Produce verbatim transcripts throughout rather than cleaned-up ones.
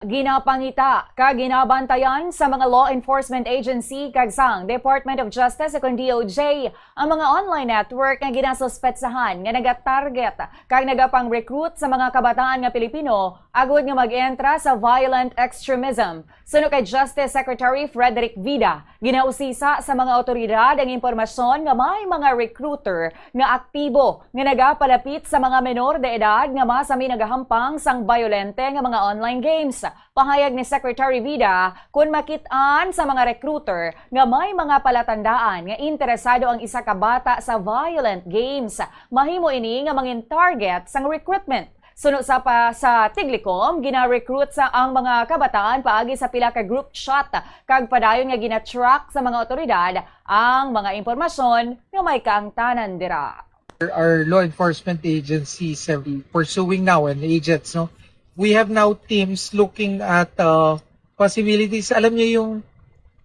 Ginapangita kag ginabantayan sa mga law enforcement agency kag sang Department of Justice o kon D O J ang mga online network nga ginasuspetsahan nga nagatarget kag nagapang-recruit sa mga kabataan nga Pilipino agud nga mag-entra sa violent extremism. Suno kay Justice Secretary Frederick Vida, ginausisa sa mga awtoridad ang impormasyon nga may mga recruiter nga aktibo nga nagapalapit sa mga menor de edad nga masami nagahampang sang bayolente nga mga online games. Pahayag ni Secretary Vida, kon makit-an sa mga recruiter nga may mga palatandaan nga interesado ang isa ka bata sa violent games, mahimo ini nga mangin target sang recruitment. Suno sa pa, sa Tiglicom, gina-recruit sa ang mga kabataan paagi sa pila ka group chat kag padayon nga gina-track sa mga awtoridad ang mga impormasyon nga may kaangtanan dira. Our law enforcement agencies are pursuing now and agents, no? We have now teams looking at uh, possibilities. Alam niyo yung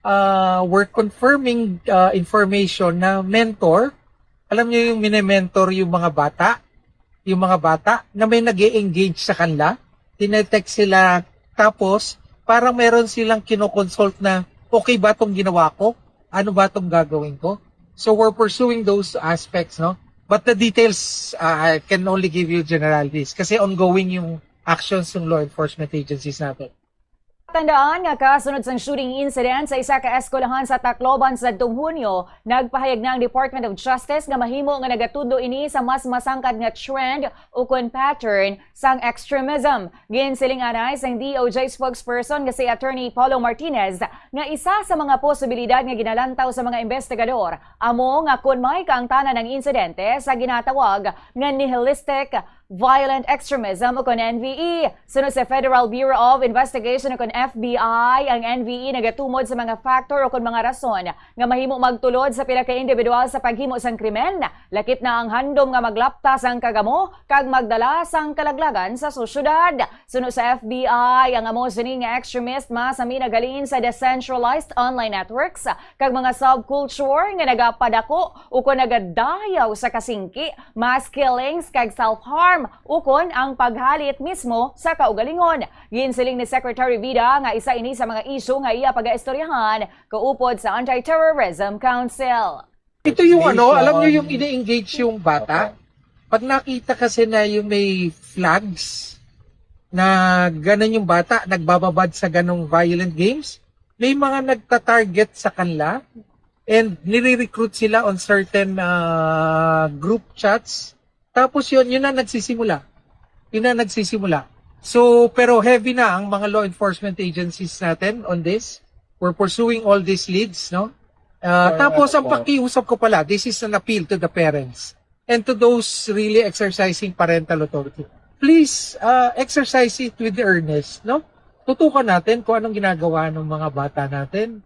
uh, we're confirming uh, information na mentor. Alam niyo yung mine-mentor yung mga bata, yung mga bata na may nag-e-engage sa kanila. Tinetext sila, tapos parang meron silang kinoconsult na, "Okay ba tong ginawa ko? Ano ba tong gagawin ko?" So we're pursuing those aspects, no? But the details, uh, I can only give you generalities kasi ongoing yung actions ng law enforcement agencies natin. Tandaan nga kasunod sang shooting incident sa isa ka eskwelahan sa Tacloban sadtong Hunyo, nagpahayag na ang Department of Justice nga mahimo nga nagatudlo ini sa mas masangkad nga trend ukon pattern sang extremism. Ginsiling anay sang D O J spokesperson nga si Attorney Paulo Martinez nga isa sa mga posibilidad nga ginalantaw sa mga investigador amo nga kon may kaangtanan ang insidente sa ginatawag nga nihilistic violent extremism ukon N V E. Suno sa Federal Bureau of Investigation ukon F B I, ang N V E nagatumod sa mga factor ukon mga rason nga mahimo magtulod sa pila ka individual sa paghimo sang krimen, lakip na ang handom nga maglapta sang kagamo kag magdala sang kalaglagan sa sosyedad. Suno sa F B I, ang amo sini nga extremist masami naghalin sa decentralized online networks kag mga subculture nga nagapadako ukon nagadayaw sa kasingki, mass killings kag self-harm, ukon ang paghalit mismo sa kaugalingon. Ginsiling ni Secretary Vida nga isa ini sa mga isyu nga iya pagaistoryahan kaupod sa Anti-Terrorism Council. Ito yung ano, alam niyo yung ini-engage yung bata. Pag nakita kasi na yung may flags na ganun yung bata, nagbababad sa ganong violent games, may mga nagta-target sa kanila and nire-recruit sila on certain uh, group chats. Tapos yun, yun na nagsisimula. Yun na nagsisimula. So, pero heavy na ang mga law enforcement agencies natin on this. We're pursuing all these leads, no? Uh, tapos ang pakiusap ko pala, this is an appeal to the parents and to those really exercising parental authority. Please uh, exercise it with earnest, no? Tutukan natin kung anong ginagawa ng mga bata natin.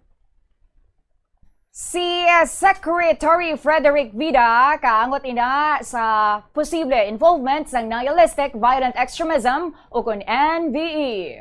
Si Secretary Frederick Vida kaangot ina sa posible involvement sang nihilistic violent extremism ukon N V E.